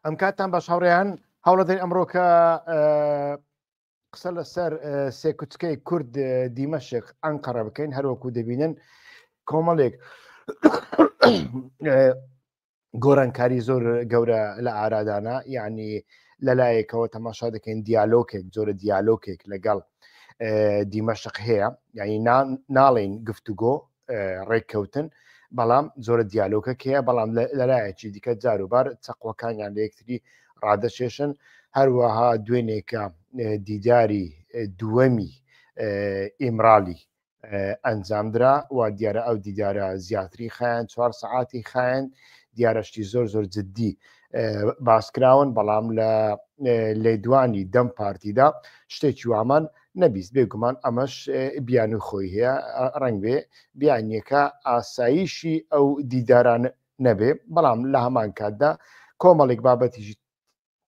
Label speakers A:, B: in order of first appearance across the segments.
A: ئەم کاتتان باش هاوڕێیان، هەوڵەدەین ئەمڕۆ کە قسە لەسەر سێکوچکەی کورد دیمەشق ئەنقەرە بکەین. هەروەکو دەبینن کۆمەڵێک گۆڕانکاری زۆر گەورە لە ئارادانە، یعنی لەلایەکەوە تەماشا دەکەین دیالۆکێک، جۆرە دیالۆکێک لەگەڵ دیمەشق هەیە، یعنی ناڵین گفتوگۆ ڕێککەوتن، بەڵام جۆرە دیالۆکەک هەیە. بەڵام لەلایەکی دیکە جاروبار چەقوەکانیان لە یەکتری ڕادەچێشن. هەروەها دوێنێکە دیداری دووەمی ئیمرالی ئەنجامدرا و دیارە ئەو دیدارە زیاتری خایەن، 4 سەعاتی خایەن، دیارەشتی زۆر زۆر جددی باسکراون، بەڵام لە لێدوانی دەم پارتیدا شتێکی وامان نەبیست. بێگومان ئەمەش بیانوی خۆی هەیە، ڕەنگ بێ بیانیەکە ئاساییشی ئەو دیداران نەبێ، بەڵام لە هەمان کاتدا کۆمەڵێک بابەتیشی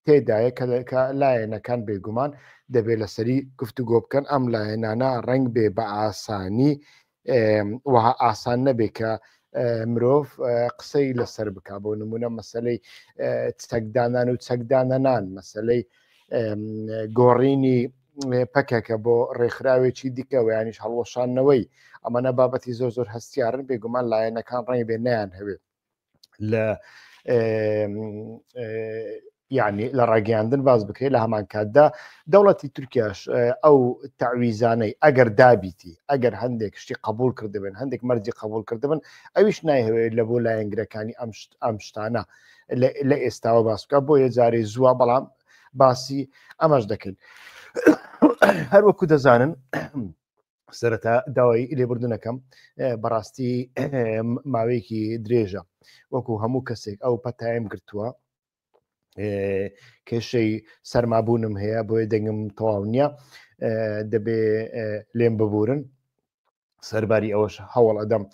A: تێدایە کە لایەنەکان بێگومان دەبێت لەسەری گفتوگۆ بکەن. ئەم لایەنانە ڕەنگ بێ بە ئاسانی وەها ئاسان نەبێ کە مرۆڤ قسەی لەسەر بک. بۆ نمونە مەسلەی چەکدانان و چەکدانەنان، مەسلەی گۆڕینی پەکەکە بۆ ڕێکخراوێکی دیکە و یانیش هەڵوەشاندنەوەی، ئەمانە بابەتی زۆر زۆر هەستیارن. بێگومان لایەنەکان ڕەنگ بێ نیان هەوێت لە یعنی لە ڕاگەیاندن باز بکرێت. لە هەمان کاتدا دەوڵەتی تورکیاش ئەو تعویزانەی ئەگەر دابیتی، ئەگەر هەندێک شتی قبول کردبن، هەندێک مەرجی قبول کردبن، ئەویش نایهەوێت لە بۆ لایەنگرەکانی ئەم شتانە لە ئێستاوە باس بکە، بۆیە جارێ زووە، بەڵام باسی ئەمەش دەکەین. هەروەکو دەزانن، سەرەتا داوای لێبوردنەکەم، بەڕاستی ماوەیەکی درێژە وەکو هەموو کەسێک ئەو پەتایم گرتووە، کێشەی سەرمابوونم هەیە، بۆیە دەنگم تەواو نییە، دەبێ لێم ببورن. سەرباری ئەوەش هەوڵ ئەدەم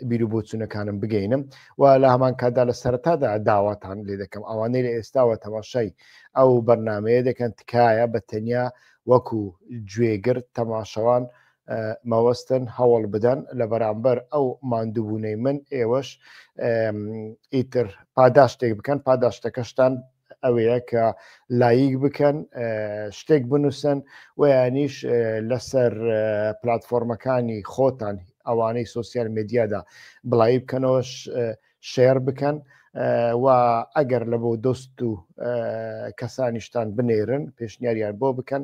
A: بیر و بۆچوونەکانم بگەینم و لە هەمان کاتدا لە سەرەتادا داواتان لێ دەکەم، ئەوانەی لە ئێستاوە تەماشای ئەو بەرنمەیە دەکەن، تکایە بە تەنیا وەکو گوێگر تەماشەوان مەوەستن، هەوڵ بدەن لە بەرامبەر ئەو ماندووبوونەی من ئێوەش ئیتر پاداشتێک بکەن. پاداشتەکەشتان ئەوەیە کە لایک بکەن، شتێک بنووسن و یانیش لەسەر پلتفۆرمەکانی خۆتان ئەوانەی سوسیال میدیادا بڵاوی بکەنەوە، share بکەن و ئەگەر لە بۆ دۆست و کەسانیشتان بنێرن، پێشنیاریان بۆ بکەن،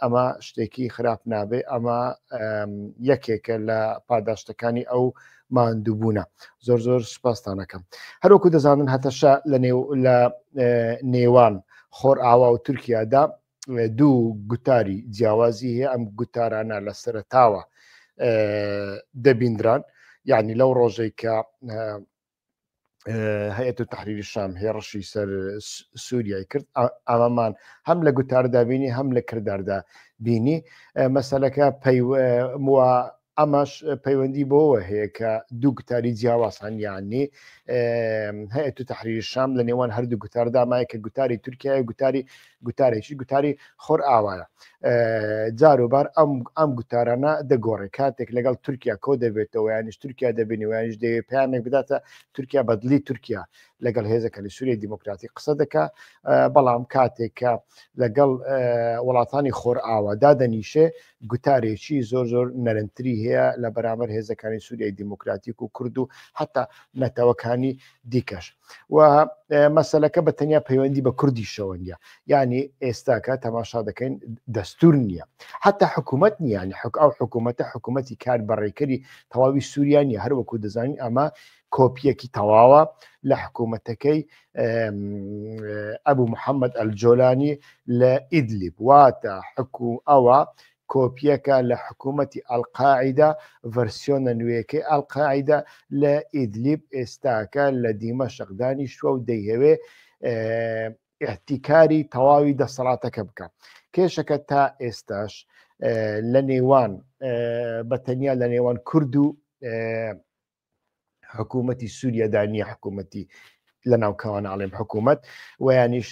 A: ئەمە شتێکی خراپ نابێ. ئەمە یەکێکە لە پاداشتەکانی ئەو ماندووبوونە. زۆر زۆر سوپاستانەکەم. هەروەکو دەزانن هەتەشە لە نێو لە نێوان خۆر ئاوا و تورکیادا دوو گوتاری جیاوازی هەیە. ئەم گوتارانە لە سەرەتاوە دەبیندران، یعنی لەو ڕۆژەی کە هەیەت و تحریری شام هێڕشی سەر سووریای کرد، ئەمەمان هەم لە گوتاردا بینی، هەم لە کرداردا بینی. مەسەلەکە پەیوە ئەمەش پەیوەندی بۆوە هەیە کە دوو گوتاری جیاواز هەن، یعنی هەیەت و تحریر شام لە نێوان هەردوو گوتاردا مایە کە گوتاری تورکیا و گوتاری گوتارێکی گوتاری خۆر ئاوایە. جاروبار ئەم گوتارانە دەگۆڕێ، کاتێک لەگەڵ تورکیا کۆ دەبێتەوە یانیش تورکیا دەبینی و یانیش دەیەوێت پەیامێک بداتە تورکیا، بەدلی تورکیا لەگەڵ هێزەکانی سووریای دیموکراتی قسە دەکا. بەڵام کاتێک کە لەگەڵ وڵاتانی خۆرئاوا دادەنیشێ، گوتارێکی زۆر زۆر نەرمتری هەیە لە بەرامبەر هێزەکانی سووریای دیموکراتیک و کورد و حتا نەتەوەکانی دیکەش. و مەسەلەکە بە تەنیا پەیوەندی بە کوردیشەوە نییە، یعنی ئێستاکە تەماشا دەکەین دەستور نییە، حتا حکوومەت نییە، یعنی حک ئەو حکوومەتە حکوومەتی کار بەڕێکەری تەواوی سووریا نییە. هەروەکو دەزانین ئەمە کۆپیەکی تەواوە لە حکوومەتەکەی ئەبوو محەممەد ئەلجۆلانی لە ئیدلیب، واتە حکو ئەوە کۆپیەکە لە حکوومەتی ئەلقاعیدە، ڤەرسیۆنە نوێیەکەی ئەلقاعیدە لە ئیدلیب ئێستاکە لە دیمەشق دانیشتووە و دەیهەوێ ئیحتیکاری تەواوی دەسەڵاتەکە بکە. کێشەکە تا ئێستاش لە نێوان بە تەنیا لە نێوان کورد و حکوومەتی سووریادا نییە، حکوومەتی لە ناوکەوان ئاڵێم حکوومەت و یانیش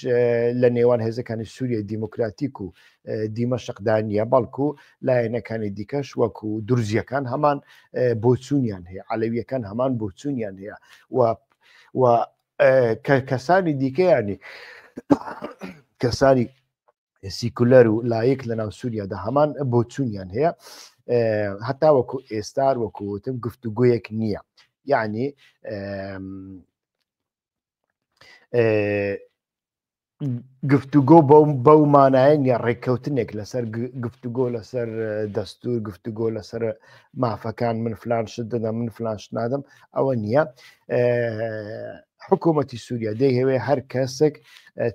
A: لە نێوان هێزەکانی سووریای دیموکراتیک و دیمەشقدا نییە، بەڵکو لایەنەکانی دیکەش وەکو دورزیەکان هەمان بۆچوونیان هەیە، عەلەویەکان هەمان بۆچوونیان هەیە و و کە کەسانی دیکە ینی کەسانی سیکولەر و لایک لە ناو سووریادا هەمان بۆچوونیان هەیە. هەتا وەکو ئێستار وەکوتم گفتوگویەک نییە، یعنی گفتوگۆ بەو مانایە نیە ڕێککەوتنێک لەسەر گفتوگۆ لەسەر دەستور، گفتوگۆ لەسەر مافەکان، من فلان شت دەدەم، من فلان شت نادەم، ئەوە نییە. حکوومەتی سووریا دەیهەوێ هەر کەسێک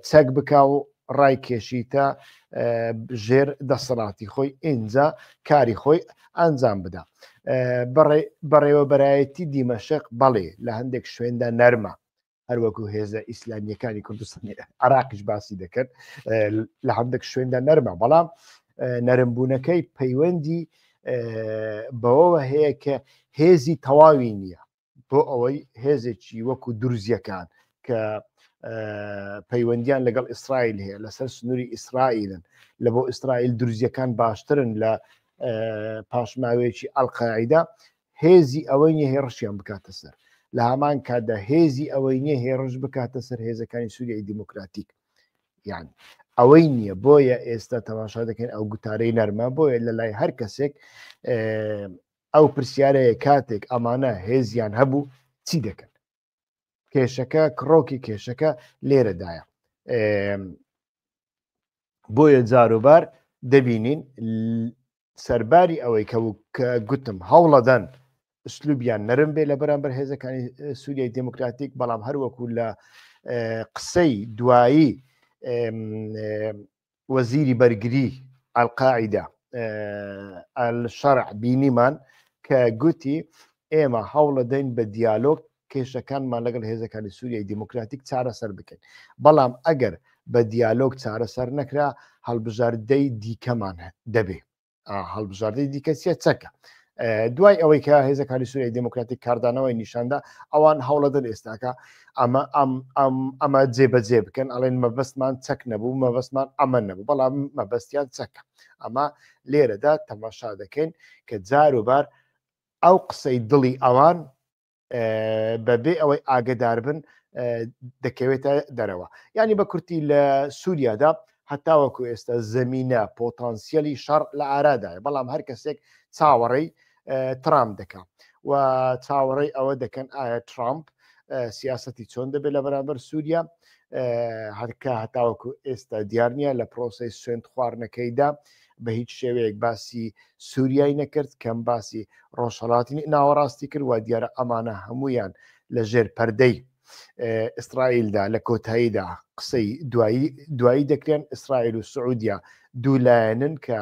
A: چەک بکا و ڕای کێشیتە ژێر دەسەڵاتی خۆی، ئینجا کاری خۆی ئەنجام بدا. بەڕێوەبەرایەتی دیمەشق بەڵێ لە هەندێک شوێندا نەرمە، هەروەکو هێزە ئیسلامیەکانی کوردستانی عراقیش باسی دەکرد، لە هەندێک شوێندا نەرمە، بەڵام نەرمبوونەکەی پەیوەندی بەوەوە هەیە کە هێزی تەواوی نییە بۆ ئەوەی هێزێکی وەکو دروزیەکان کە پەیوەندیان لەگەڵ ئیسرائیل هەیە، لەسەر سنووری ئیسرائیلن، لە بۆ ئیسرائیل دروزیەکان باشترن لە پاشماوەیەکی ئەلقاعیدە، هێزی ئەوەی نیە هێڕشیان بکاتە سەر. لە هەمان کاتدا هێزی ئەوەی نیە هێڕش بکاتە سەر هێزەکانی سووریای دیموکراتیک، یان ئەوەی نییە. بۆیە ئێستا تەماشا دەکەین ئەو گوتارەی نەرمە. بۆیە لە لای هەر کەسێک ئەو پرسیارەیە کاتێک ئەمانە هێزیان هەبوو چی دەکەن؟ کێشەکە، کڕۆکی کێشەکە لێرەدایە. بۆیە جاروبار دەبینین سەرباری ئەوەی کە گوتم هەوڵەدەن ئسلوبیان نەرم بێ لە بەرامبەر هێزەکانی سووریای دموکراتیک، بەڵام هەروەکو لە قسەی دوایی وەزیری بەرگری ئەلقاعیدە ئەلشەرع بینیمان کە گوتی ئێمە هەوڵەدەین بە دیالۆگ کێشەکانمان لەگەڵ هێزەکانی سووریای دیموکراتیک چارەسەر بکەین، بەڵام ئەگەر بە دیالۆگ چارەسەر نەکرا هەڵبژاردەی دیکەمان دەبێ. هەڵبژاردەی دیکە چیە؟ چەکە. دوای ئەوەی کە هێزەکانی سووریای دیموکراتیک کاردانەوەی نیشاندا، ئەوان هەوڵەدەن ئێستاکە ئەمە ئەم ئەم ئەمە جێبەجێ بکەن، ئەڵێن مەبەستمان چەک نەبوو، مەبەستمان ئەمە نەبوو، بەڵام مەبەستیان چەکە. ئەمە لێرەدا تەماشا دەکەین کە جاروبار ئەو قسەی دڵی ئەوان بەبێ ئەوەی ئاگدار بن دەکەوێتە دەرەوە. یعنی بە کورتی لە سووریادا هەتاوەکو ئێستا زەمینە پۆتانسیەلی شەڕ لە ئارادایە، بەڵام هەر کەسێک چاوەڕێی ترامپ دەکا و چاوەڕێی ئەوە دەکەن ئایا ترامپ سیاستی چۆن دەبێت لە بەرامبەر سووریا، هەرکە هەتاوەکو ئێستا دیار نییە. لە پرۆسی سوێند خواردنەکەیدا بە هیچ شێوەیەک باسی سووریای نەکرد، کەم باسی ڕۆژهەڵاتی ناوەڕاستی کرد و دیارە ئەمانە هەمویان لە ژێر پەردەی ئیسرائیلدا لە کۆتاییدا قسەی دوایی دوایی دەکرێن. ئیسرائیل و سعودیا دوو لایەنن کە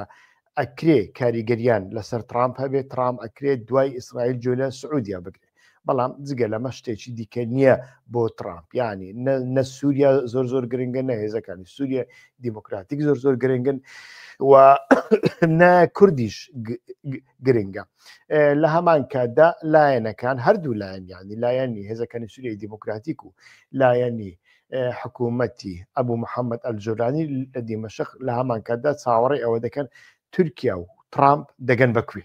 A: ئەکرێ کاریگەریان لەسەر ترامپ هەبێت، ترامپ ئەکرێت دوای ئیسرائیل گوێ لە سعودیا بگرێت، بەڵام جگە لەمە شتێکی دیکە نییە بۆ ترامپ. یعنی نە سووریا زۆر زۆر گرنگە، نە هێزەکانی سووریا دیموکراتیک زۆر زۆر گرنگن و نە کوردیش گرنگە. لە هەمان کاتدا لایەنەکان هەردوو لایەن، یعنی لایەنی هێزەکانی سووریای دیموکراتیک و لایەنی حکوومەتی ئەبوو محەممەد ئەلجۆلانی لە دیمەشق، لە هەمان کاتدا چاوەڕێی ئەوە دەکەن تورکیا و ترامپ دەگەن بەکوێ.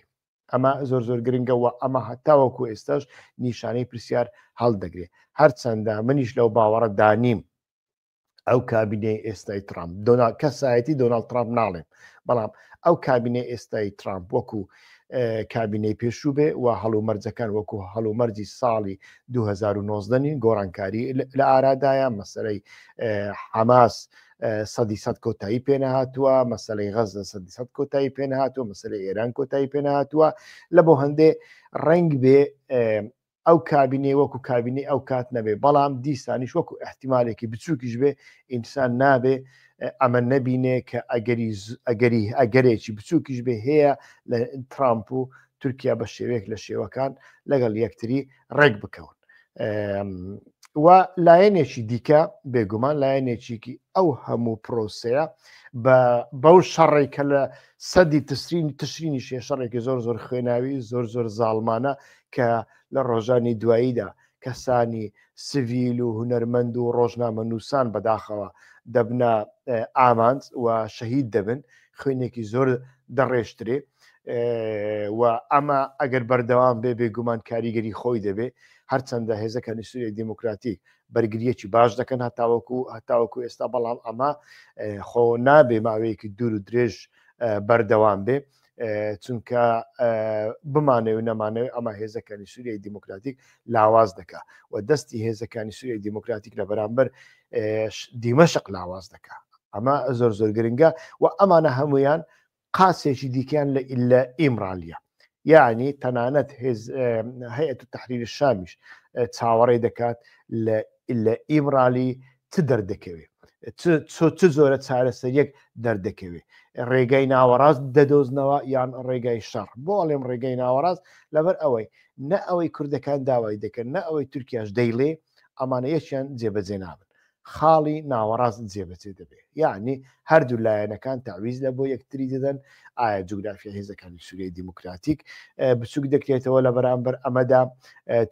A: ئەمە زۆر زۆر گرنگە و ئەمە هەتاوەکو ئێستاش نیشانەی پرسیار هەڵدەگرێ. هەرچەندە منیش لەو باوەڕە دانیم ئەو کابینەی ئێستای ترامپ، دۆنا کەسایەتی دۆناڵد ترامپ ناڵێم، بەڵام ئەو کابینەی ئێستای ترامپ وەکو کابینەی پێشوو بێ و هەڵومەرجەکان وەکو هەڵومەرجی ساڵی 2019 نین، گۆڕانکاری لە ئارادایە. مەسەرەی حەماس سەدی سەد کۆتایی پێنەهاتووە، مەسلەی غەزە سەدی سەد کۆتایی پێنەهاتووە، مەسلەی ئێران کۆتایی پێنەهاتووە. لە بۆ هەندێ ڕنگ بێ ئەو کابینەی وەکو کابینەی ئەو کات نەبێ، بەڵام دیسانیش وەکو احتیمالێکی بچووکیش بێ ئینسان نابێ ئەمە نەبینێ کە ئەگەری ئەگەری ئەگەرێکی بچووکیش بێ هەیە لە ترامپ و تورکیا بە شێوەیەک لە شێوەکان لەگەڵ یەکتری ڕێک بکەون. و لایەنێکی دیکە بێگومان لایەنێکیکی ئەو هەموو پرۆسەیە بە بەو شەڕێک کە لە سەدی تسرین تشرینی شێ شەڕێکی زۆر زۆر خوێناوی زۆر زۆر زاڵمانە کە لە ڕۆژانی دواییدا کەسانی سڤیل و هونەرمەند و ڕۆژنامەنووسان بەداخەوە دەبنە ئامانج و شەهید دەبن، خوێنێکی زۆر دەڕێژترێ و ئەمە ئەگەر بەردەوام بێ بێگومان کاریگەری خۆی دەبێ. هەرچەندە هێزەکانی سووریای دیموکراتیک بەرگریەکی باش دەکەن هەتاوەکو هەتاوەکو ئێستا بەڵام ئەمە خۆ نابێ ماوەیەکی دوور و درێژ بەردەوام بێ چونکە بمانەوە نەمانەوە ئەمە هێزەکانی سووریای دیموکراتیک لاواز دەکا و دەستی هێزەکانی سووریای دیموکراتیک لە بەرامبەر دیمەشق لاواز دەکا ئەمە زۆر زۆر گرنگە و ئەمانە هەمویان قاسێکی دیکەیان لە ئیلە ئیمرالیە یعنی تەنانەت هێز هەیەت و تحریر شامیش چاوەڕێ دەکات لە لە ئیمرالی چ دەردەکەوێ چ جۆرە چارەسەریەک دەردەکەوێ ڕێگای ناوەڕاست دەدۆزنەوە یان ڕێگای شەڕ بۆ ئەڵێم ڕێگای ناوەڕاست لەبەر ئەوەی نە ئەوەی کوردەکان داوای دەکەن نە ئەوەی تورکیاش دەیڵێ ئەمانە یەکیان جێبەجێ نابن خاڵی ناوەڕاست جێبەجێ دەبێت یعنی هەردوو لایەنەکان تەعویز لە بۆ یەکتری دەدەن ئایا جوگرافیا هێزەکانی سووریای دیموکراتیک بچوک دەکرێتەوە لە بەرامبەر ئەمەدا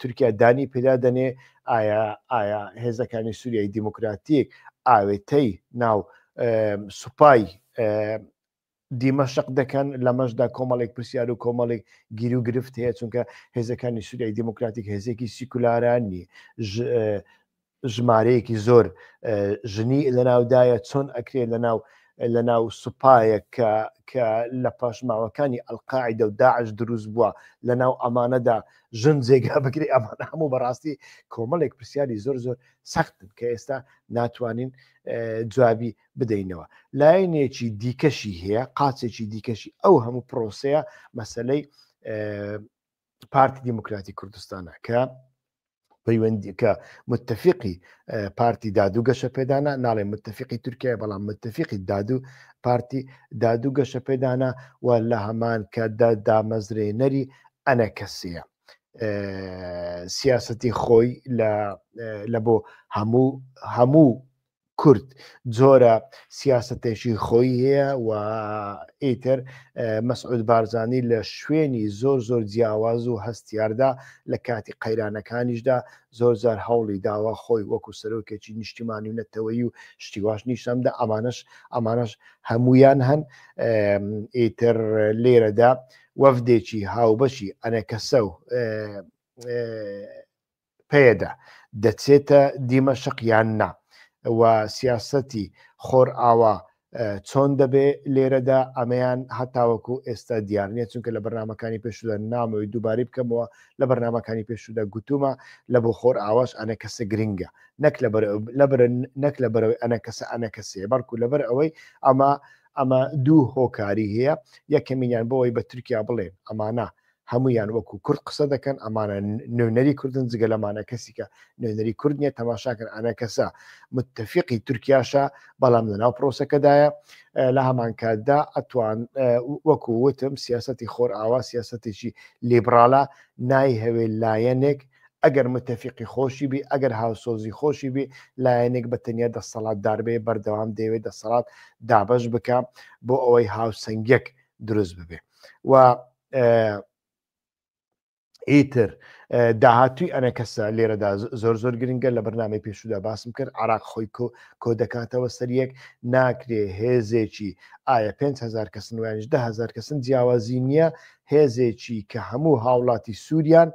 A: تورکیا دانی پێدا دەنێ ئایا ئایا هێزەکانی سووریای دیموکراتیک ئاوێتەی ناو سوپای دیمەشق دەکەن لەمەشدا کۆمەڵێک پرسیار و کۆمەڵێک گیر و گرفت هەیە چونکە هێزەکانی سووریای دیموکراتیک هێزێکی سیکولاران نی ژمارەیەکی زۆر ژنی لەناودایە چۆن ئەکرێ لەناو لەناو سوپایەک کە کە لە پاشماوەکانی ئەلقاعیدە و داعش دروست بووە لەناو ئەمانەدا ژن جێگا بگرێ ئەمانە هەموو بەڕاستی کۆمەڵێک پرسیاری زۆر زۆر سەختن کە ئێستا ناتوانین جوابی بدەینەوە لایەنێکی دیکەشی هەیە قاچێکی دیکەشی ئەو هەموو پرۆسەیە مەسلەی پارتی دیموکراتی کوردستانە کە پەیوەندی کە متفقی پارتی داد و گەشە پێدانە ناڵێ متفقی تورکیا بەڵام متفقی داد و پارتی داد و گەشە پێدانە و لە هەمان کە دامەزرێنەری ئەنەکەسەیە سیاستی خۆی لە بۆ هەموو هەموو کورد جۆرە سیاسەتێکی خۆی هەیە و ئیتر مەسعود بارزانی لە شوێنی زۆر زۆر جیاواز و هەستیاردا لە کاتی قەیرانەکانیشدا زۆر جار هەوڵی داوە خۆی وەکو سەرۆکێکی نیشتیمانی و نەتەوەیی و شتیواش نیشاندا ئەمانەش ئەمانەش هەمویان هەن ئیتر لێرەدا وەفدێکی هاوبەشی ئەنەکەسە و پەیەدە دەچێتە دیمەشق یان نا و سیاسەتی خۆرئاوا چۆن دەبێ لێرەدا ئەمەیان هەتاوەکو ئێستا دیار نییە چونکە لە بەرنمەکانی پێشودا نامەوەی دووبارەی بکەمەوە لە بەرنمەکانی پێشودا گوتومە لە بۆ خۆر ئاواش ئەنە کەسە گرنگە نەک لەبەر لەبەر نەک لەبەرەوەی ئەنە کەسە ئەنە کەسێ بەڵکو لەبەر ئەوەی ئەمە ئەمە دوو هۆکاری هەیە یەکەمینیان بۆ ئەوەی بە تورکیا بڵێن ئەمانە هەموویان وەکو کورد قسە دەکەن ئەمانە نوێنەری کوردن جگە لەمانە کەسی کە نوێنەری کورد نییە تەماشاکەن ئەنە کەسە متفقی تورکیاشە بەڵام لەناو پرۆسەکەدایە لە هەمان کاتدا ئەتوان وەکو وتم سیاستی خۆرئاوا سیاستێکی لیبراڵە نایهەوێ لایەنێک ئەگەر متفقی خۆشی بی ئەگەر هاوسۆزی خۆشی بی لایەنێک بە تەنیا دەسەڵاتدار بێ بەردەوام دەیەوێت دەسەڵات دابەش بکە بۆ ئەوەی هاوسەنگیەک دروست ببێ و ئیتر داهاتوی ئەنەکەسە لێرەدا زۆر زۆر گرنگە لە بەرنامەی پێشودا باسم کرد عراق خۆی کۆ کۆ دەکاتەوە سەریەک ناکرێ هێزێکی ئایا 5هزار کەسن ویانش دههزار کەسن جیاوازی نییە هێزێکی کە هەموو هاوڵاتی سووریان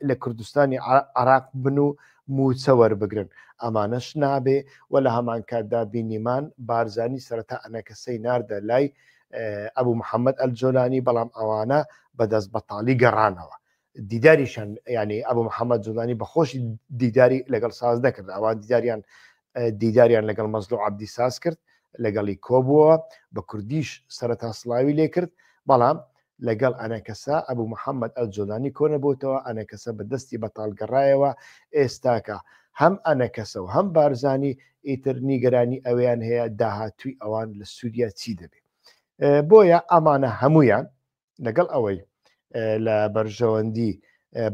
A: لە کوردستانی عراق بن و مووچە وەربگرن ئەمانەش نابێ و لە هەمان کاتدا بینیمان بارزانی سەرەتا ئەنەکەسەی ناردە لای ئەبوو محەممەد ئەلجۆلانی بەڵام ئەوانە بەدەست بەتاڵی گەڕانەوە دیداریشان ینی ئەبوو محەممەد جۆلانی بەخۆشی دیداری لەگەڵ ساز نەکرد ئەوان دیداریان دیداریان لەگەڵ مەزلو عبدی ساز کرد لەگەڵی کۆبووەوە بە کوردیش سەرەتا سڵاوی لێ کرد بەڵام لەگەڵ ئەنەکەسە ئەبوو محەممەد ئەلجۆلانی کۆنەبووتەوە ئەنەکەسە بە دەستی بەتاڵ گەڕایەوە ئێستاکە هەم ئەنەکەسە و هەم بارزانی ئیتر نیگەرانی ئەوەیان هەیە داهاتووی ئەوان لە سووریا چی دەبێ بۆیە ئەمانە هەمویان لەگەڵ ئەوەی لە بەرژەوەندی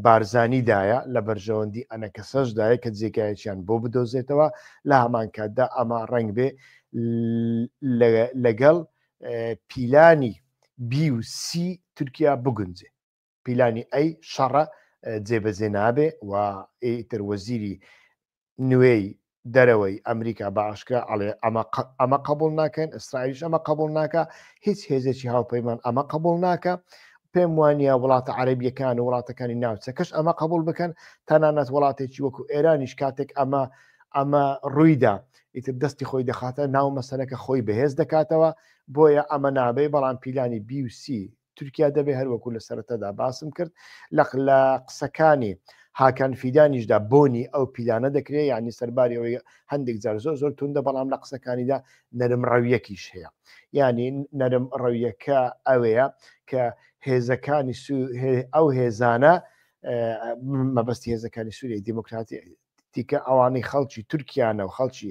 A: بارزانیدایە لە بەرژەوەندی ئەنەکەسەشدایە کە جێگایەکیان بۆ بدۆزێتەوە لە هەمان کاتدا ئەمە ڕەنگ بێ لەگەڵ پیلانی بی و سی تورکیا بگونجێ پیلانی ئەی شەڕە جێبەجێ نابێ و ئیتر وەزیری نوێی دەرەوەی ئەمریکا بە ئاشکرا ئەڵێ ئەمە قبول ناکەن ئیسرائیلش ئەمە قبول ناکە هیچ هێزێکی هاوپەیمان ئەمە قبول ناکە. پێم وانە وڵاتە عەربیەکان و وڵاتەکانی ناوچەکەش ئەمە قبول بکەن، تەنانەت وڵاتێکی وەکو ئێرانیش کاتێک ئەمە ڕوویدا ئیتر دەستی خۆی دەخاتە ناو مەسەلەکە، خۆی بەهێز دەکاتەوە، بۆیە ئەمە نابێ. بەڵام پیلانی بی و سی تورکیا دەبێ، هەروەکو لە سەرەتادا باسم کرد لە قسەکانی هاکان فیدانیشدا بۆنی ئەو پیلانە دەکرێت، یعنی سەرباری ئەوەی هەندێک جار زۆر زۆر توندە، بەڵام لە قسەکانیدا نەرم ڕەویەکیش هەیە. یعنی نەرم ڕەویەکە ئەوەیە کە هێزەکانی ئەو هێزانە، مەبەستی هێزەکانی سووریای دیموکراتی تیکە ئەوانەی خەڵکی تورکیانە و خەڵکی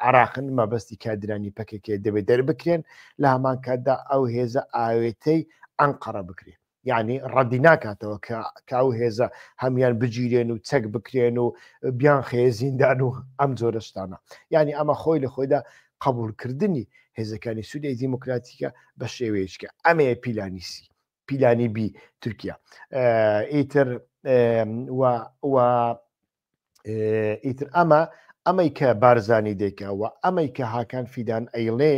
A: عراقن، مەبەستی کادرانی پەکەکێ دەبێت دەربکرێن، لە هەمان کاتدا ئەو هێزە ئاوێتەی ئەنقەرە بکرێت. یعنی ڕەدی ناکاتەوە کە ئەو هێزە هەمان بگیرێن و چەک بکرێن و بیان خێزیندان و ئەم جۆرە شتانە. یعنی ئەمە خۆی لە خۆیدا قبولکردنی هێزەکانی سووریای دیموکراتیکە بە شێوەیەکە. ئەمەیە پیلانی سی، پیلانی بی تورکیا. ئیتر و ئیتر ئەمە ئەمەی کە بارزانی دەیکا و ئەمەی کە هاکان فیدان ئەیڵێ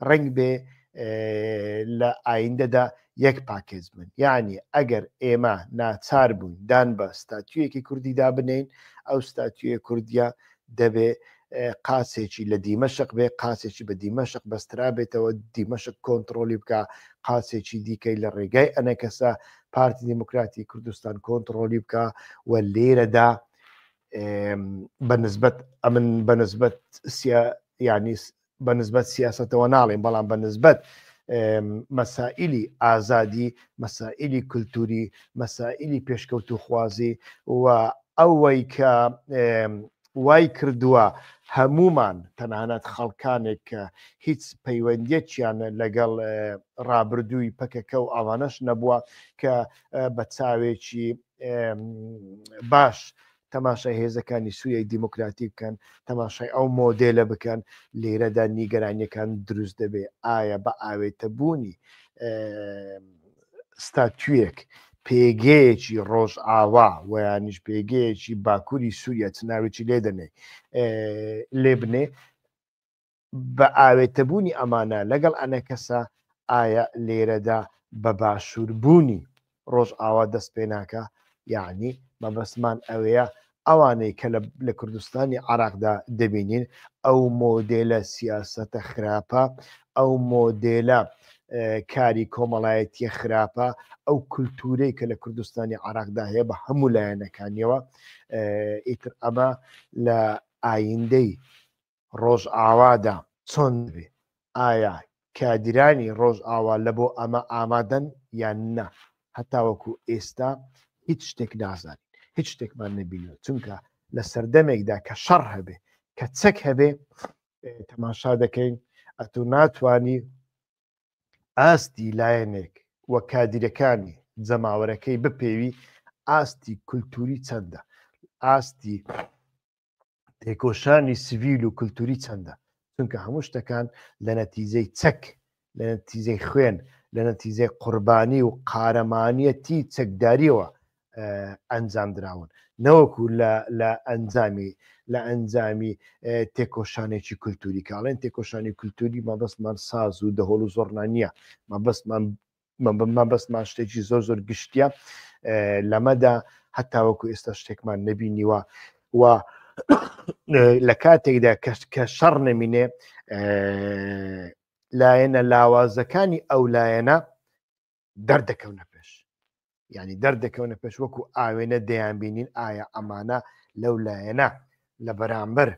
A: ڕنگ بێ لە ئایندەدا یەک پاکێج بن. یعنی ئەگەر ئێمە ناچار بووین دان بە ستاتیویەکی کوردی دابنین، ئەو ستاتیویە کوردیە دەبێ قاسێکی لە دیمەشق بێ، قاسێکی بە دیمەشق بەسترابێتەوە، دیمەشق کۆنتڕۆلی بکە، قاسێکی دیکەی لە ڕێگای ئەنەکەسە پارتی دیموکراتی کوردستان کۆنتڕۆلی بکە. و لێرەدا بەنسبەت ئەمن بەنسبەت سیا ینی بەنسبەت سیاستەوە ناڵێم، بەڵام بەنسبەت مەسائلی ئازادی، مەسائلی کولتوری، مەسائلی پێشکەوتوخوازی و ئەوەی کە وای کردووە هەمومان، تەنانەت خەڵکانێک کە هیچ پەیوەندیەکیان لەگەڵ ڕابردووی پەکەکە و ئەوانەش نەبووە، کە بە چاوێکی باش تەماشای هێزەکانی سووریای دیموکراتی بکەن، تەماشای ئەو مۆدێلە بکەن، لێرەدا نیگەرانیەکان دروست دەبێ. ئایا بە ئاوێتەبوونی ستاتویەک، پێگەیەکی ڕۆژئاوا ویانیش پێگەیەکی باکووری سووریا، چ ناوێکی لێ دەنێ لێ بنێ، بە ئاوێتەبوونی ئەمانە لەگەڵ ئەنەکەسە، ئایا لێرەدا بە باشووربوونی ڕۆژئاوا دەست پێ ناکا؟ یعنی مەبەستمان ئەوەیە ئەوانەی کە لە کوردستانی عراقدا دەبینین، ئەو مۆدێلە سیاسەتە خراپە، ئەو مۆدێلە کاری کۆمەڵایەتیە خراپە، ئەو کولتورەی کە لە کوردستانی عراقدا هەیە بە هەموو لایەنەکانیەوە، ئیتر ئەمە لە ئایندەی ڕۆژئاوادا چۆن دەبێ؟ ئایا کادیرانی ڕۆژئاوا لە بۆ ئەمە ئامادەن یان نا؟ هەتاوەکو ئێستا هیچ شتێک نازانین، هیچ شتێکمان نەبینیوە، چونکە لە سەردەمێکدا کە شەڕ هەبێ، کە چەک هەبێ، تەماشا دەکەین ئەتۆ ناتوانی ئاستی لایەنێک و کادیرەکانی جەماوەرەکەی بپێوی ئاستی کولتوری چەندە، ئاستی تێکۆشانی سڤیل و کولتوری چەندە، چونکە هەموو شتەکان لە نەتیجەی چەک، لە نەتیجەی خوێن، لە نەتیجەی قوربانی و قارەمانیەتی چەکداریەوە ئەنجام دراون، نەوەکو لە ئەنجامی لە ئەنجامی تێکۆشانێکی کولتوری. کاڵێن تێکۆشانی کولتوری مەبەستمان ساز و دەهۆڵ و زۆرنا نییە، مەبەستمان مەبەستمان شتێکی زۆر زۆر گشتیە. لەمەدا هەتاوەکو ئێستا شتێکمان نەبینیوە و لە کاتێکدا کە شەڕ نەمینێ، لایەنە لاوازەکانی ئەو لایەنە دەردەکەونە پێش، یعنی دەردەکەونە پێش وەکو ئاوێنە دەیانبینین. ئایا ئەمانە لەو لایەنە لە بەرامبەر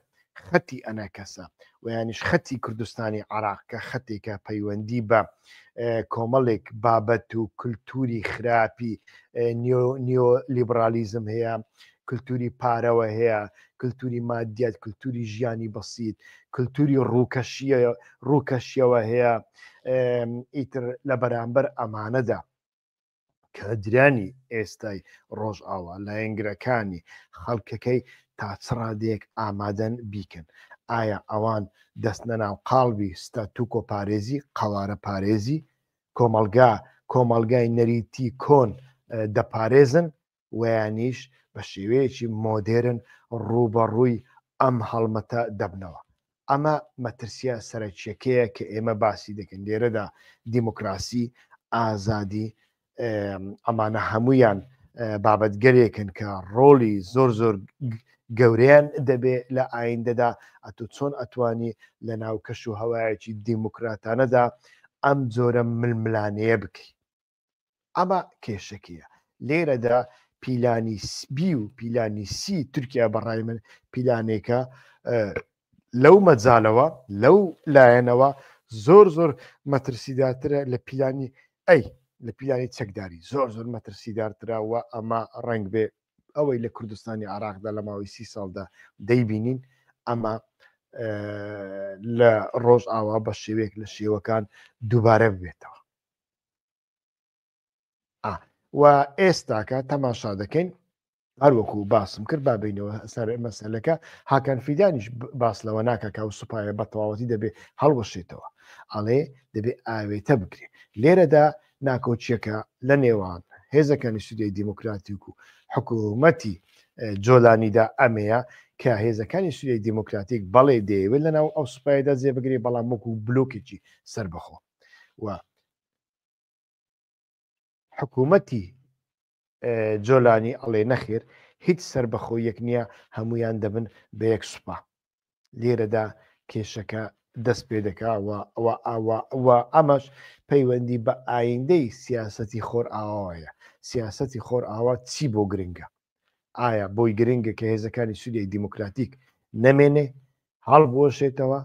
A: خەتی ئەنەکەسە و یانیش خەتی کوردستانی عراق کە خەتێکە پەیوەندی بە کۆمەڵێک بابەت و کولتوری خراپی نیۆ لیبرالیزم هەیە، کولتوری پارەوە هەیە، کولتوری مادیات، کولتوری ژیانی بەسیت، کولتوری ڕووکەشیە ڕووکەشیەوە هەیە، ئیتر لە بەرامبەر ئەمانەدا کادرانی ئێستای ڕۆژئاوا، لایەنگرەکانی، خەڵکەکەی تا چ ڕادەیەک ئامادەن بیکەن؟ ئایا ئەوان دەستنە ناو قاڵبی ستاتوکۆ پارێزی، قەوارە پارێزی، کۆمەڵگا کۆمەڵگای نەریتی کۆن دەپارێزن ویانیش بە شێوەیەکی مۆدێرن ڕووبەڕووی ئەم هەڵمەتە دەبنەوە؟ ئەمە مەترسیە سەرەکیەکەیە کە ئێمە باسی دەکەین لێرەدا، دیموکراسی، ئازادی. ئەمانە هەمویان بابەتگەرێکن کە ڕۆڵی زۆر زۆر گەورەیان دەبێ لە ئایندەدا. ئەتۆ چۆن ئەتوانی لە ناو کەش و هەوایەکی دیموکراتانەدا ئەم جۆرە ململانێیە بکەی؟ ئەمە کێشەکەیە لێرەدا. پیلانی بی و پیلانی سی تورکیا بەڕای من پیلانێکە لەو مەجالەوە، لەو لایەنەوە زۆر زۆر مەترسیدارترە لە پیلانی ئەی، لە پیلانی چەکداری زۆر زۆر مەترسیدارترە. و ئەمە ڕەنگ بێ ئەوەی لە کوردستانی عراقدا لە ماوەی 30 ساڵدا دەیبینین، ئەمە لە ڕۆژ ئاوا بە شێوەیەک لە شێوەکان دووبارە ببێتەوە. و ئێستاکە تەماشا دەکەین، هەروەکو باسم کرد، با بینەوە سەر مەسەلەکە، هاکان فیدانیش باس لەوە ناکە کە ئەو سوپایە بە تەواوەتی دەبێ هەڵوەشێتەوە، ئەڵێ دەبێ ئاوێتە بکرێ. لێرەدا ناکۆکیەکە لە نێوان هێزەکانی سووریای دیموکراتیک و حکوومەتی جۆلانیدا ئەمەیە کە هێزەکانی سووریای دیموکراتیک بەڵێ دەیەوێت لەناو ئەو سوپایەدا جێ بگرێ، بەڵام وەکو بلۆکێکی سەربەخۆ، و حکوومەتی جۆلانی ئەڵێ نەخێر، هیچ سەربەخۆیەک نییە، هەمویان دەبن بە یەک سوپا. لێرەدا کێشەکە دەست پێ دەکا و ئەمەش پەیوەندی بە ئایندەی سیاسەتی خۆرئاواوەیە. سیاسەتی خۆرئاوا چی بۆ گرنگە؟ ئایا بۆی گرنگە کە هێزەکانی سووریای دیموکراتیک نەمێنێ، هەڵبوەشێتەوە،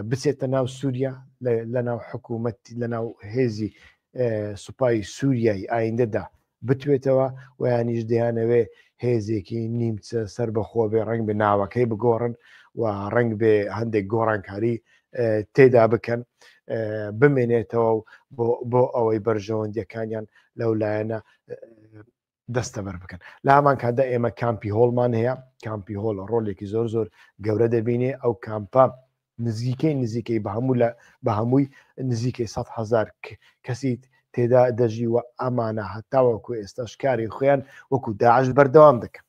A: بچێتە ناو سووریا، لە ناو حکوومەت، لە ناو هێزی سوپای سووریای ئایندەدا بتوێتەوە، و یانیش دەیانەوێ هێزێکی نیمچە سەر بەخۆ بێ، ڕنگ بێ ناوەکەی بگۆڕن و ڕنگ بێ هەندێک گۆڕانکاری تێدا بکەن، بمێنێتەوە و بۆ ئەوەی بەرژەوەندیەکانیان لەو لایەنە دەستەبەر بکەن. لە هەمان کاتدا ئێمە کامپی هۆڵمان هەیە. کامپی هۆڵ ڕۆلێکی زۆر زۆر گەورە دەبینێ. ئەو کامپە نزیکەی بە هەموو لە بە هەمووی نزیکەی 100,000 کەسی تێدا دەژی و ئەمانە هەتاوەکو ئێستاش کاری خۆیان وەکو داعش بەردەوام دەکەن.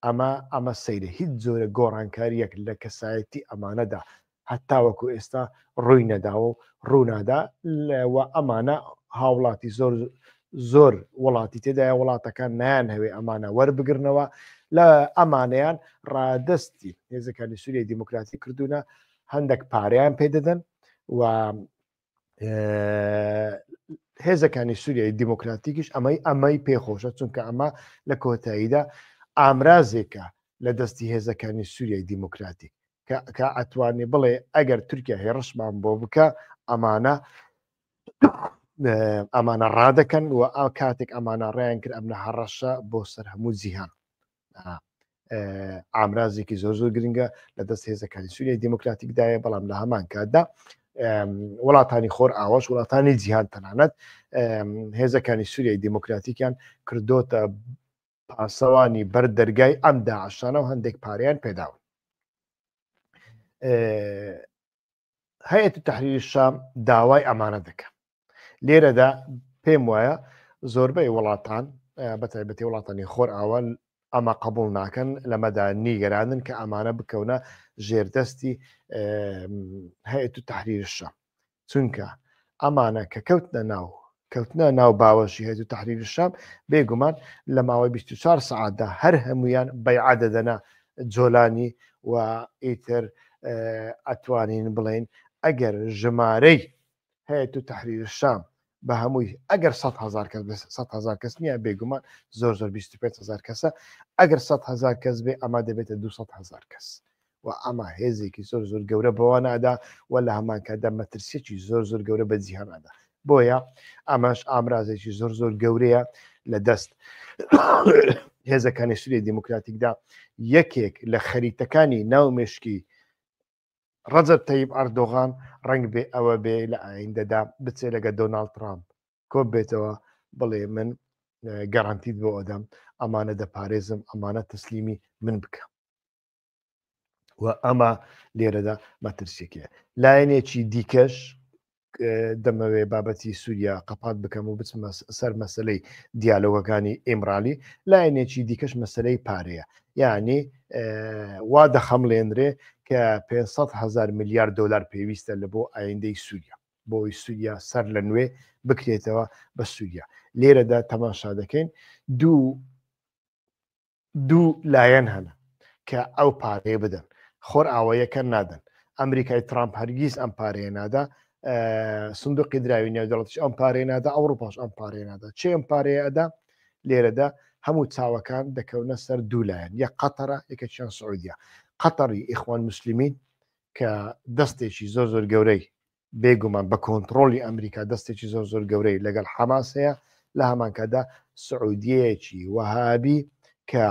A: ئەمە سەیرە، هیچ جۆرە گۆڕانکارییەک لە کەسایەتی ئەمانەدا هەتاوەکو ئێستا ڕووی نەداوە و ڕوونادا. و ئەمانە هاوڵاتی زۆر زۆر وڵاتی تێدایە، وڵاتەکان نایان هەوێ ئەمانە وەربگرنەوە. لە ئەمانەیان ڕادستی هێزەکانی سووریای دیموکراتی کردوونە، هەندێک پارەیان پێدەدەن و هێزەکانی سووریای دیموکراتیکیش ئەمەی پێخۆشە، چونکە ئەمە لە کۆتاییدا ئامرازێکە لە دەستی هێزەکانی سووریای دیموکراتیک کە ئەتوانێ بڵێ ئەگەر تورکیا هێڕشمان بۆ بکە، ئەمانە ڕادەکەن و ئا کاتێک ئەمانە ڕیان کرد ئەمنە هەڕەشە بۆ سەر هەموو جیهان. ئامرازێکی زۆر زۆر گرنگە لە دەست هێزەکانی سووریای دیموکراتیکدایە، بەڵام لە هەمان کاتدا وڵاتانی خۆر ئاواش، وڵاتانی جیهان تەنانەت هێزەکانی سووریای دیموکراتیکیان کردۆتە پاسەوانی بەر دەرگای ئەم داعشانە و هەندێک پارەیان پێداون. هەیەت تحریر شام داوای ئەمانە دەکە. لێرەدا پێم وایە زۆربەی وڵاتان، بە تایبەتی وڵاتانی خۆر ئاوا، ئەمە قبول ناکەن، لەمەدا نیگەرانن کە ئەمانە بکەونە ژێردەستی هەیەت و تحریر شام، چونکە ئەمانە کە کەوتنە ناو باوەشی هەیئەت تەحریر شام، بێگومان لە ماوەی 24 سەعاتدا هەر هەمویان بەیعە دەدەنە جۆلانی و ئیتر ئەتوانین بڵێن ئەگەر ژمارەی هەیئەت تەحریر شام بە هەمووی ئەگەر 100,000 کەس، 100,000 کەس نییە بێگومان، زۆر زۆر 25,000 کەسە، ئەگەر 100,000 کەس بێ ئەمە دەبێتە 200,000 کەس و ئەمە هێزێکی زۆر زۆر گەورە بەوان ئەدا و لە هەمان کاتدا مەترسیەکی زۆر زۆر گەورە بە جیهان ئەدا. بۆیە ئەمەش ئامرازێکی زۆر زۆر گەورەیە لە دەست هێزەکانی سووریای دیموکراتیکدا. یەکێک لە خەریتەکانی ناو مێشکی ڕەجەب تەیب ئەردۆغان ڕەنگ بێ ئەوە بێ لە ئایندەدا بچێ لەگە دۆناڵد ترامپ کۆ بێتەوە، بڵێ من گەرانتیت بۆ ئەدەم، ئەمانە دەپارێزم، ئەمانە تەسلیمی من بکە. و ئەمە لێرەدا مەترسیەکەیە. لایەنێکی دیکەش دەمەوێ بابەتی سووریا قەپات بکەم و بچمە سەر مەسلەی دیالۆگەکانی ئیمرالی. لایەنێکی دیکەش مەسلەی پارەیە، یعنی وا دەخەمڵێنرێ کە 500 هزار میلیارد دلار پێویستە لە بۆ ئایندەی سووریا. بۆی سووریا سەر لە نوێ بکرێتەوە بە سووریا. لێرەدا تەماشا دەکەین دوو دوو لایەن هەنە کە ئەو پارەیە بدەن خۆرئاواییەکان نادەن ئەمریکای ترامپ هەرگیز ئەم پارەیە نادا سندوقی دراوی نێودەوڵەتیش ئەم پارەیە نادا ئەوروپاش ئەم پارەیە نادا چێ ئەم پارەیە ئەدا لێرەدا هەموو چاوەکان دەکەونە سەر دوو لایەن یە قەتەرە یەکێکیان سعودیە قەتەری ئیخوان مسلمین کە دەستێکی زۆر زۆر گەورەی بێگومان بە کۆنتڕۆڵی ئەمریکا دەستێکی زۆر زۆر گەورەی لەگەڵ حەماس هەیە، لە هەمانکاتدا سعودیەیەکی وەهابی کە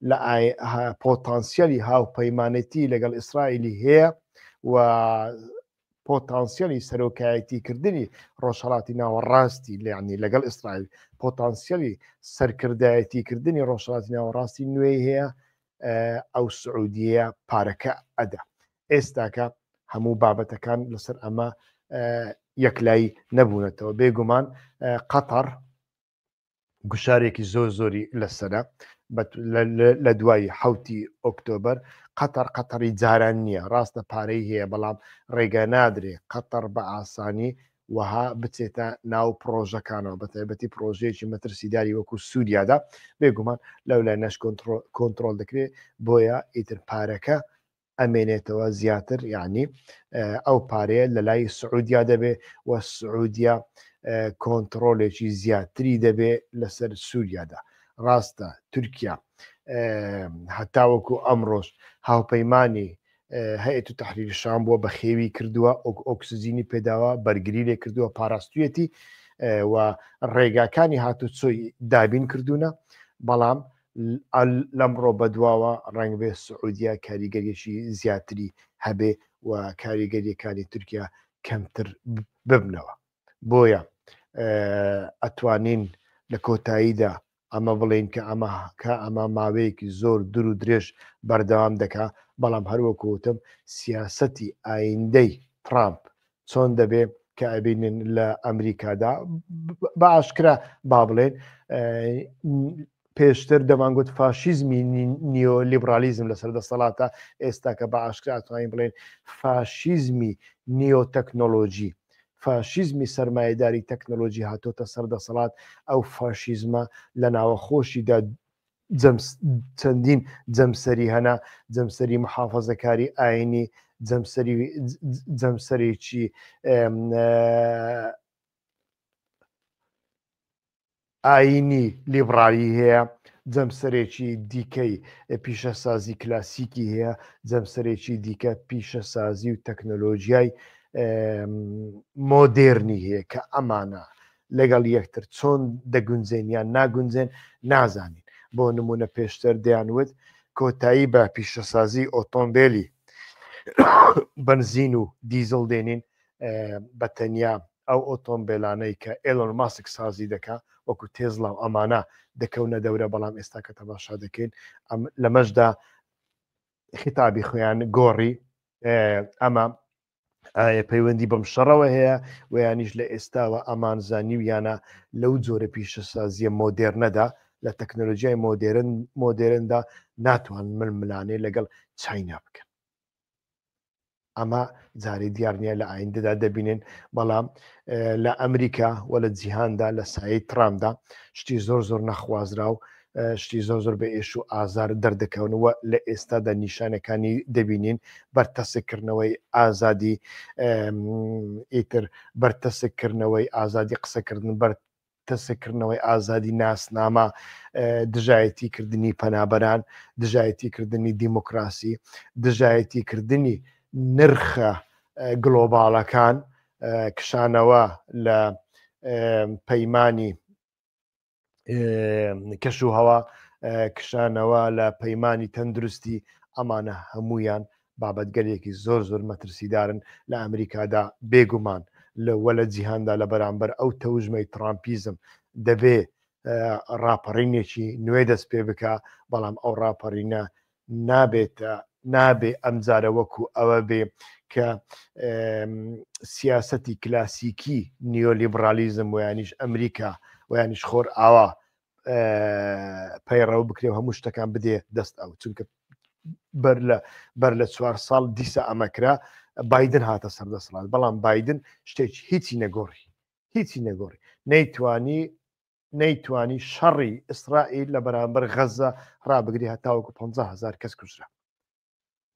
A: لە پۆتانسیەلی هاوپەیمانێتی لەگەڵ ئیسرائیلی هەیە و پۆتانسیەلی سەرۆکایەتی کردنی ڕۆژهەڵاتی ناوەڕاستی لەیانی لەگەڵ ئیسرائیل پۆتانسیەلی سەرکردایەتی کردنی ڕۆژهەڵاتی ناوەڕاستی نوێی هەیە ئەو سعودیەیە پارەکە ئەدا ئێستاکە هەموو بابەتەکان لەسەر ئەمە یەکلایی نەبوونەتەوە بێگومان قەتەر گوشارێکی زۆر زۆری لەسرە لە دوای حوتی ئۆکتۆبەر قەتەر قەتەری جاران نییە ڕاستە پارەی هەیە بەڵام ڕێگە نادرێ قەتەر بە ئاسانی وەها بچێتە ناو پرۆژەکانەوە بە تایبەتی پرۆژەیەکی مەترسیداری وەکو سووریادا بێگومان لەو لای نەش کۆنتترۆل دەکرێت بۆیە ئیتر پارەکە ئەمێنێتەوە زیاتر یعنی ئەو پارەیە لە لای سعودیا دەبێ و سعودیا کۆنتترۆلێکی زیاتری دەبێ لەسەر سووریادا ڕاستە تورکیا هەتاوەکو ئەمڕۆژ هاوپەیمانی هەیئەت تەحریر شام بووە بەخێوی کردووە ئۆکسجینی پێداوە بەرگری لێ کردووە پاراستویەتی و ڕێگاکانی هاتوچۆی دابین کردوونە بەڵام لەمڕۆ بەدواوە ڕەنگ بێ سعودیا کاریگەریەکی زیاتری هەبێ و کاریگەریەکانی تورکیا کەمتر ببنەوە بۆیە ئەتوانین لە کۆتاییدا ئەمە بڵێین کە ئەمە کە ئەمە ماوەیەکی زۆر دوور و درێژ بەردەوام دەکا بەڵام هەروەکو وتم سیاسەتی ئایندەی ترامپ چۆن دەبێ کە ئەبینن لە ئەمریکادا بە ئاشکرا با بڵێن پێشتر دەمانگوت فاشیزمی نیۆلیبرالیزم لەسەر دەسەڵاتە ئێستا کە بە ئاشکرا توانین بڵێن فاشیزمی نیۆتەکنۆلۆژی فاشیزمی سەرمایەداری تەکنەلۆژی هاتۆتە سەر دەسەڵات ئەو فاشیزمە لە ناوەخۆشیدا چەندین جەمسەری هەنا جەمسەری محافەزەکاری ئاینی جەمسەری جەمسەرێکی ئایینی لیبڕالی هەیە، جەمسەرێکی دیکەی پیشەسازی کلاسیکی هەیە، جەمسەرێکی دیکە پیشەسازی و تەکنۆلۆژیای مۆدێرنی هەیە کە ئەمانە لەگەڵ یەکتر چۆن دەگونجێن یان ناگونجێن نازانین. بۆ نمونە پێشتر دەیانوت کۆتایی بە پیشەسازی ئۆتۆمبێلی بەنزین و دیزڵ دێنین بە تەنیا ئەو ئۆتۆمبێلانەی کە ئێلۆن ماسک سازی دەکا وەکو تێزڵا و ئەمانە دەکەونە دەورە بەڵام ئێستا کە تەماشا دەکەین ئەم لەمەشدا خیتابی خۆیان گۆڕی ئەمە ئایا پەیوەندی بەم شەڕەوە هەیە و یانیش لە ئێستاوە ئەمان زانیویانە لەو جۆرە پیشەسازیە مۆدێرنەدا لە تەکنەلۆژیای مۆدێرن مۆدێرندا ناتوان ململانێ لەگەڵ چاینا بکەن ئەمە جارێ دیار نییە لە ئایندەدا دەبینین بەڵام لە ئەمریکا و لە جیهاندا لە سایەی ترامدا شتی زۆر زۆر نەخوازراو شتی زۆر زۆر بە ئێش و ئازار دەردەکەون و لە ئێستادا نیشانەکانی دەبینین بەرتەسکردنەوەی ئازادی ئیتر بەرتەسکردنەوەی ئازادی قسەکردن بەر تەسککردنەوەی ئازادی ناسنامە، دژایەتی کردنی پەنابەران، دژایەتی کردنی دیموکراسی، دژایەتی کردنی نرخە گلۆباڵەکان، کشانەوە لە پەیمانی کەش و هەوا، کشانەوە لە پەیمانی تەندروستی، ئەمانە هەمویان بابەتگەلێکی زۆر زۆر مەترسیدارن لە ئەمریکادا بێگومان لە وە لە جیهاندا لە بەرامبەر ئەو تەوژمەی ترامپیزم دەبێ ڕاپەڕینێکی نوێ دەست پێ بکا بەڵام ئەو ڕاپەڕینە نابێتە نابێ ئەمجارە وەکو ئەوە بێ کە سیاسەتی کلاسیکی نیۆلیبرالیزم ویانیش ئەمریکا ویانیش خۆر ئاوا پەیڕەو بکرێ و هەموو شتەکان بدێ دەست ئەو چونکە بەر لە بەر لە چوار ساڵ دیسە ئەمە کرا. بایدن هاتە سەر دەسەڵات، بەڵام بایدن شتێکی هیچی نەگۆڕی، هیچی نەگۆڕی، نەیتوانی نەیتوانی شەڕی ئیسرائیل لە بەرامبەر غەزە ڕابگری هەتاوەکو 50 هەزار کەس کوژرا.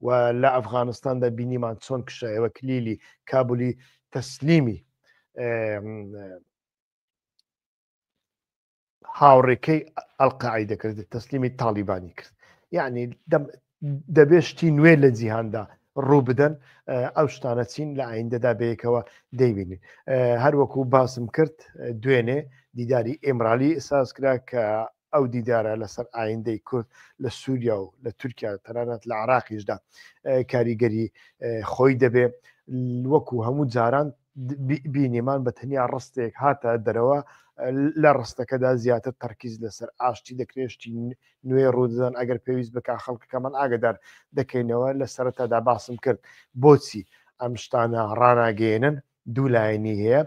A: و لە ئەفغانستاندا بینیمان چۆن کشایەوە کلیلی کابولی تەسلیمی هاوڕێکەی ئەلقاعیدە کرد، تەسلیمی تاڵیبانی کرد. یعنی دەبێ شتی نوێ لە جیهاندا ڕوو بدەن. ئەو شتانە چین لە ئایندەدا بەیەکەوە دەیبینین. هەروەکو باسم کرد دوێنێ دیداری ئیمرالی ساز کرا کە ئەو دیدارە لەسەر ئایندەی کورد لە سووریا و لە تورکیا تەنانەت لە عراقیشدا کاریگەری خۆی دەبێ. وەکو هەموو جاران بینیمان بە تەنیا ڕستێک هاتە دەرەوە، لە ڕستەکەدا زیاتر تەرکیز لەسەر ئاشتی دەکرێت، شتی نوێ ڕوودەدەن ئەگەر پێویست بکا خەڵکەکەمان ئاگدار دەکەینەوە. لە سەرەتادا باسم کرد بۆچی ئەم شتانە ڕاناگەیەنن، دوو لایەنی هەیە،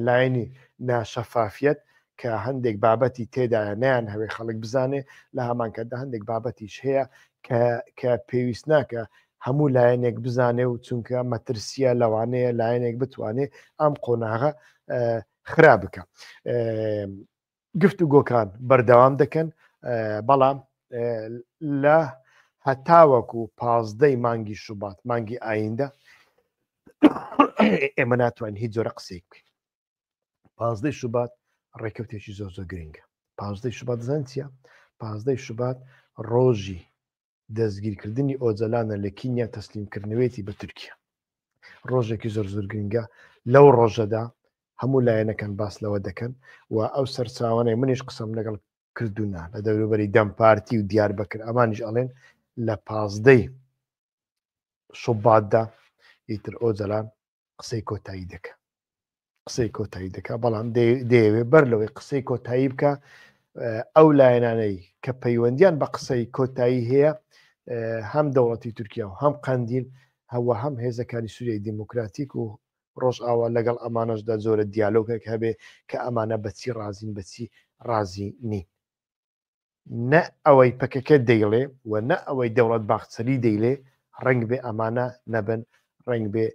A: لایەنی ناشەفافیەت کە هەندێک بابەتی تێدایە نیان هەوێ خەڵک بزانێ، لە هەمان کاتدا هەندێک بابەتیش هەیە کە پێویست ناکە هەموو لایەنێک بزانێ و چونکە مەترسیە لەوانەیە لایەنێک بتوانێ ئەم قۆناغە خراپ بکە. گفت و گۆکان بەردەوام دەکەن، بەڵام لە هەتاوەکو پازدەی مانگی شوبات مانگی ئایندە ئێمە ناتوانین هیچ جۆرە قسەیەک بکەین. پازدەی شوبات ڕێکەوتێکی زۆر زۆر گرنگە. پازدەی شوبات زان چییە؟ پازدەی شوبات ڕۆژی دەستگیرکردنی ئۆجەلانە لە کینیا، تەسلیمکردنەوەیەتی بە تورکیا. ڕۆژێکی زۆر زۆر گرنگە. لەو ڕۆژەدا هەموو لایەنەکان باس لەوە دەکەن و ئەو سەرچاوانەی منیش قسەم لەگەڵ کردوونە لە دەوروبەری دەم پارتی و دیار بەکر ئەمانیش ئەڵێن لە پازدەی شوباتدا ئیتر ئۆجەلان قسەی کۆتایی دەکە، قسەی کۆتایی دەکا. بەڵام دەیەوێ بەر لەوەی قسەی کۆتایی بکە ئەو لایەنانەی کە پەیوەندیان بە قسەی کۆتایی هەیە، هەم دەوڵەتی تورکیا و هەم قەندیل هەوە هەم هێزەکانی سووریای دیموکراتیک و ڕۆژئاوا، لەگەڵ ئەمانەشدا جۆرە دیالۆگێک هەبێ کە ئەمانە بەچی ڕازین بەچی ڕازی نین. نە ئەوەی پەکەکە دەیڵێ و نە ئەوەی دەوڵەت باخچەلی دەیلێ ڕەنگ بێ ئەمانە نەبن، ڕەنگ بێ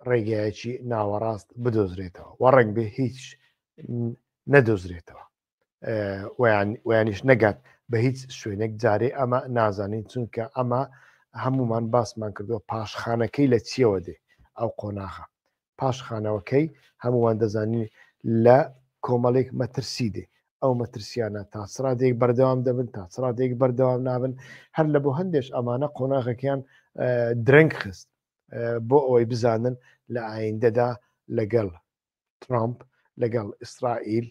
A: ڕێگایەکی ناوەڕاست بدۆزرێتەوە و ڕەنگ بێ هیچ نەدۆزرێتەوە ویانیش نەگات بە هیچ شوێنێک. جارێ ئەمە نازانین، چونکە ئەمە هەمومان باسمان کردووە پاشخانەکەی لە چیەوە دێ. ئەو قۆناغە پاشخانەوەکەی هەمووان دەزانین لە کۆمەڵێک مەترسی دێ. ئەو مەترسیانە تا چ ڕادەیەک بەردەوام دەبن، تا چ ڕادەیەک بەردەوام نابن؟ هەر لە بۆ هەندێش ئەمانە قۆناغەکەیان درەنگ خست بۆ ئەوەی بزانن لە ئایندەدا لەگەڵ ترامپ، لەگەڵ ئیسرائیل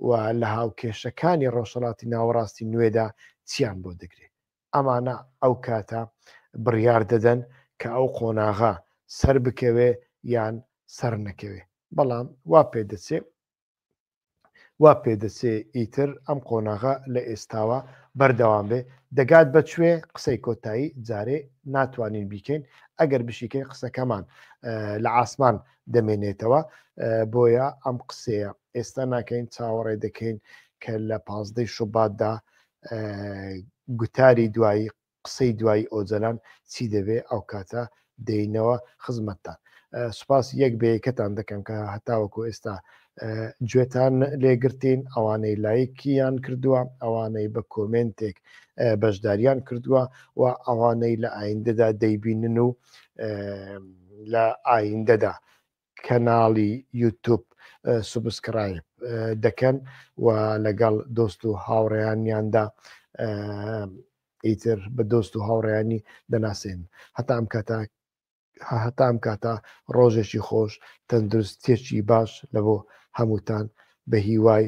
A: و لە هاوکێشەکانی ڕۆژهەڵاتی ناوەڕاستی نوێدا چیان بۆ دەگرێت. ئەمانە ئەو کاتە بڕیار دەدەن کە ئەو قۆناغە سەر بکەوێ یان سەر نەکەوێ. بەڵام وا پێدەچێ وا پێدەچێ ئیتر ئەم قۆناغە لە ئێستاوە بەردەوام بێ. دەگات بە کوێ قسەی کۆتایی جارێ ناتوانین بیکەین، ئەگەر بشیکەین قسەکەمان لە عاسمان دەمێنێتەوە. بۆیە ئەم قسەیە ئێستا ناکەین، چاوەڕێ دەکەین کە لە پازدەی شوباتدا گوتاری دوایی، قسەی دوایی ئۆجەلان چی دەبێ، ئەو کاتە دێینەوە خزمەتتان. سوپاس یەک بە یەکەتان دەکەم کە هەتاوەکو ئێستا گوێتان لێگرتین، ئەوانەی لایکیان کردووە، ئەوانەی بە کۆمێنتێک بەشداریان کردووە و ئەوانەی لە ئایندەدا دەیبینن و لە ئایندەدا کەناڵی یوتوب subscribe دەکەن و لەگەڵ دۆست و هاوڕێیانیاندا ئیتر بە دۆست و هاوڕێیانی دەناسێن. هەتا ئەم کاتە هەتا ئەم کاتە ڕۆژێکی خۆش، تەندروستێکی باش لە بۆ هەمووتان بە هیوای.